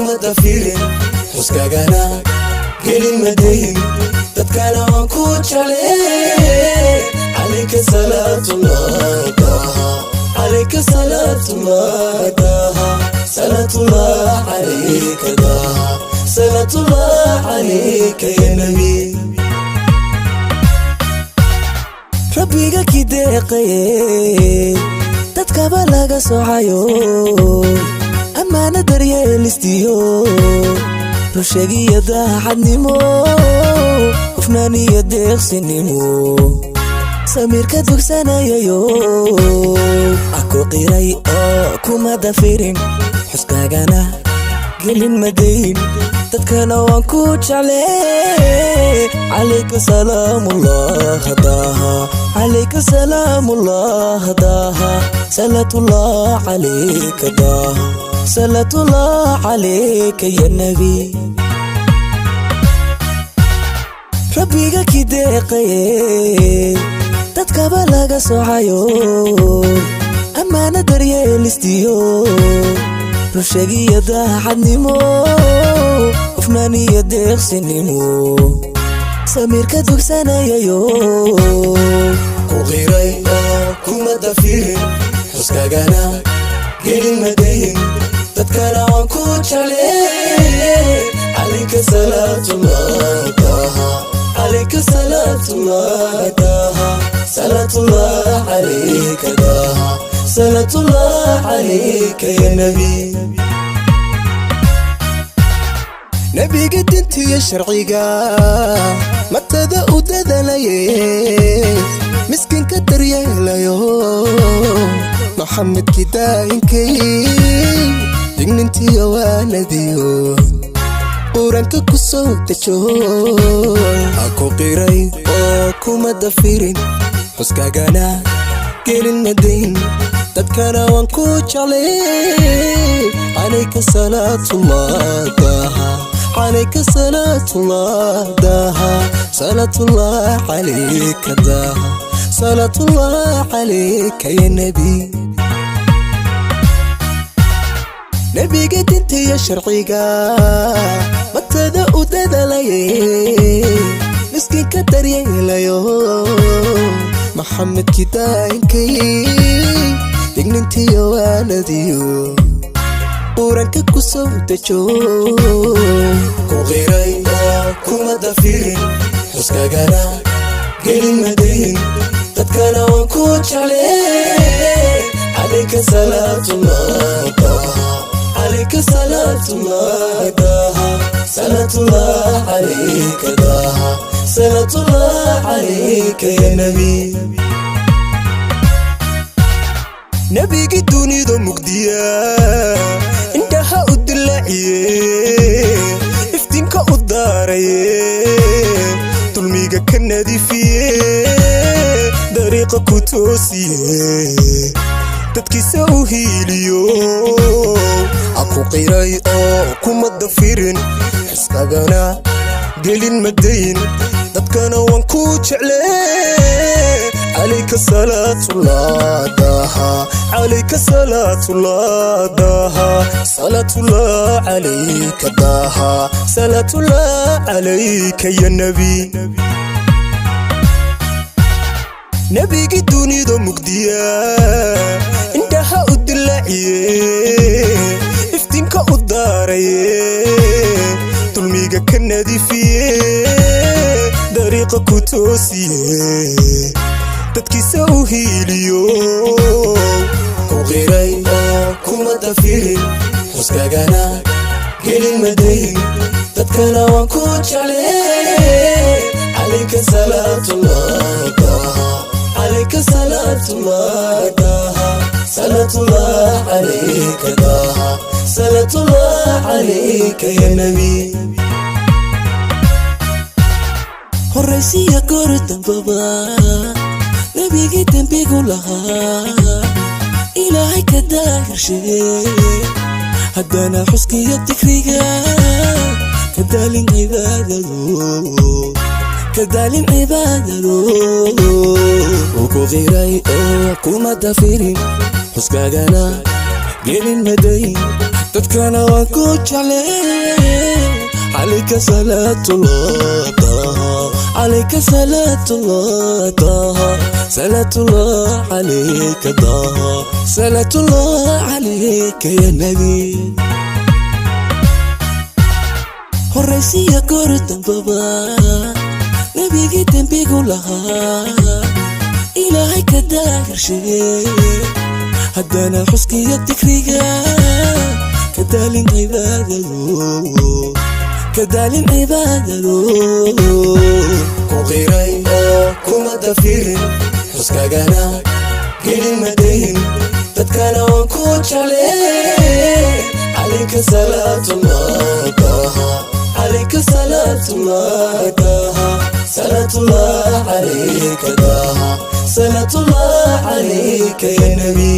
kuma dafirin, xuskaagana gelin madayn, dadkana waan ku jeclay. Calayka salaatullah daha, calayka salaatullah daha, salaatullah calayka daha, salaatullah calayka ya nabi. Rabbiga ki deeqaye dadkaba laga socayo, ammaana daryeelistiyo, rushegiyo daacadnimo, hufnaan iyo deeqsinimo, samiirka dugsanayayo, aku qiray oo kuma dafirin, xuskaagana gelin madayn, dadkana waan ku jeclay. Calayka salaamullah daha, calayka salaamullah daha, salaatullah calayka daha, salaatullah calayka ya nabi. Rabbiga ki deeqaye dadkaba laga socayo, ammaana daryeelistiyo, rushegiyo daacadnimo, hufnaan iyo deeqsinimo, samiirka dugsanayayo, ku qiray oo kuma dafirin, xuskaagana gelin madayn, dadkana waan ku jeclay. Calayka salaatullah daha, calayka salaatullah daha, salaatullah calayka daha, salaatullah calayka ya nabi. Nebiga dintiyo sharciga matada u dadalaye, miskinka daryeelayo, Maxamedkii daa'inkay, dignintiyo waanadiyo, Qur-aanka ku soo dejo. Aku qiray oo kuma dafirin, xuskaagana gelin madayn, dadkana waan ku jeclay. Calayka salaatullah daha, calayka salaatullah daha, salaatullah calayka daha, salaatullah calayka ya nebi. Nebiga dintiyo sharciga matada u dadalaye, miskinka daryeelayo, Maxamedkii daa'inkay, dignintiyo waanadiyo, Qur-aanka ku soo dejo. Ku qiray oo kuma dafirin, xuskaagana gelin madayn, dadkana waan ku jeclay. Calayka salaatullah daha, calayka salaatullah daha, salaatullah calayka daha, salaatullah calayka ya nebi. Nebigii dunida mugdiya indhaha u dilaaciye, iftiinka u daaraye, dulmiga ka nadiifiye, dariiqa ku toosiye, dadkiisa u hiiliyo. Aku qiray oo kuma dafirin, xuskagana gelin madayn, dadkana waan ku jeclay. Calayka salaatullah daha, calayka salaatullah daha, salaatullah calayka daha, salaatullah calayka ya nebi. Nebigii dunida mugdiya indhaha u dilaaciye, iftiinka u daaraye, dulmiga ka nadiifiye, dariiqa ku toosiye, dadkiisa u hiiliyo. Ku qiray oo kuma dafirin, xuskaagana gelin madayn, dadkana waan ku jeclay. Calayka salaatullah daha, calayka salaatullah daha, salaatullah calayka daha, salaatullah calayka ya nebi. Horaysiya goor dambaba nebigii dembigu lahaa Ilaahay ka daahirshe, haddana xuskiyo dikriga ka daalin cibaadado, ka daalin cibaadado. Uu ku qiray oo kuma dafirin, xuskaagana Gelin madayn, dadkana waan ku jeclay. Calayka salaatullah Taha, calayka salaatullah Taha, salaatullah calayka Taha, salaatullah calayka ya Nabi. Horaysiya goor dambaba, nebigii dembigu lahaa Ilaahay ka daahirshe, haddana xuskiyo dikriga ka daalin cibaadadu, ka daalin cibaadadu. Ku qiray oo kuma dafirin, xuskagana gelin madayn, dadkana waan ku jeclay. Calayka salaatullah Taha, calayka salaatullah Taha, salaatullah calayka Taha, salaatullah calayka ya Nabi.